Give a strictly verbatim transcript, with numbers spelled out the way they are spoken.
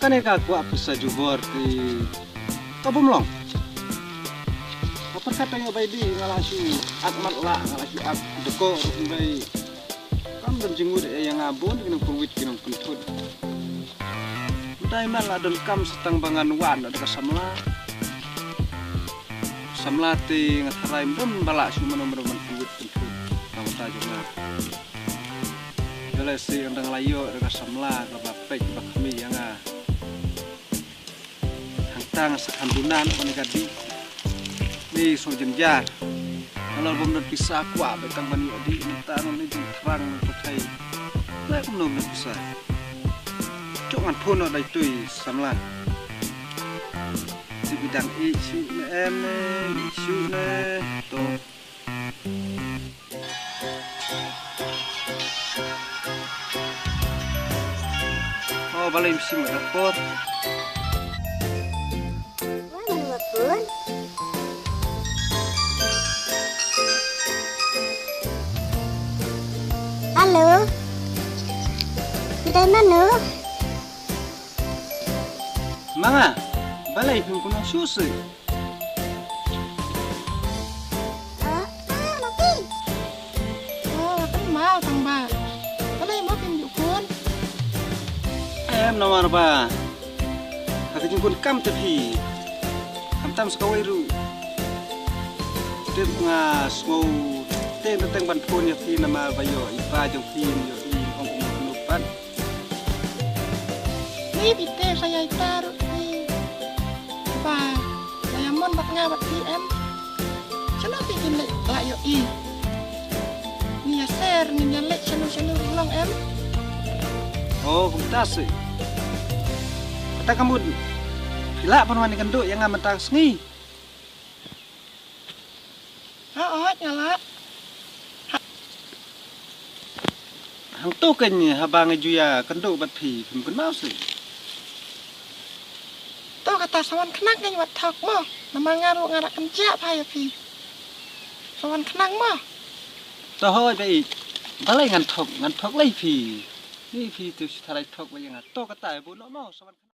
Kane ka kwah pisa jubor te ka bym long. Ka pyrkhat tang ïa bai di nga la shu ak mat la, nga la shu ak deko ruh bai. Kam don jingmut ïa nga bun ki nongpynwit ki nongpynthut. Dei man la don kam sa tang ba ngan wan da ka samla. Samla te nga tharai ym don ba la shu mano mano ban pynwit pynthut. Ka bynta jong nga. Ïa lei si ynda nga la ïoh da ka samla kaba peit ba khmih ïa nga. Hangta nga sa kham duna noh kane ka dih. Ni sngewjynjar. Nga la bym don pisa kwah beit tang ban ïoh dih, mynta nga ni jingthrang pyrthei. Lei kumno ym don pisa. Jong ngan phone noh da itei samla. Te phi dang ïeit shuh ne em ne, ïeit shuh ne. To. Oh, balei ym shim ka por. Hello. Phi dei mano? Ma nga, balei phim kynnoh shuh shuh? Ah, ah, Maki. Oh, kan mau tang ba. Balei mo phim ju khun? Em, namar ba ha ka jingkun kam te phi. Khamtam sa kawei ruh. Tip nga sngew teng teng ban phone ïa phi namar ba ïoh i pa jong phi ïoh i ong kumno kumno pat. Ni phi te sa ïai ta ruh phi. Ba la ïa mon bad nga bad phi em. Shano phi kin leit la ïoh i. Ni ïa ser ni ïa leit shano shano ruh long em. Oh, kumta seh. Kata ka mut phi lah ban wan ïakynduh ïa nga mynta ka sngi. Hooid nga lah. Hangto kein haba nga ju ïakynduh bad phi phim kynmaw seh. To kata sa wan khnang kein wat thok mo. Namar nga ruh nga la kynjah bha ïa phi. Sa wan khnang mo. To hooid ba ïeit. Balei ngan thok, ngan thok lei phi. Ni phi te shu tharai thok ba ïa nga. To kata ïa buh noh mo sa wan khnang.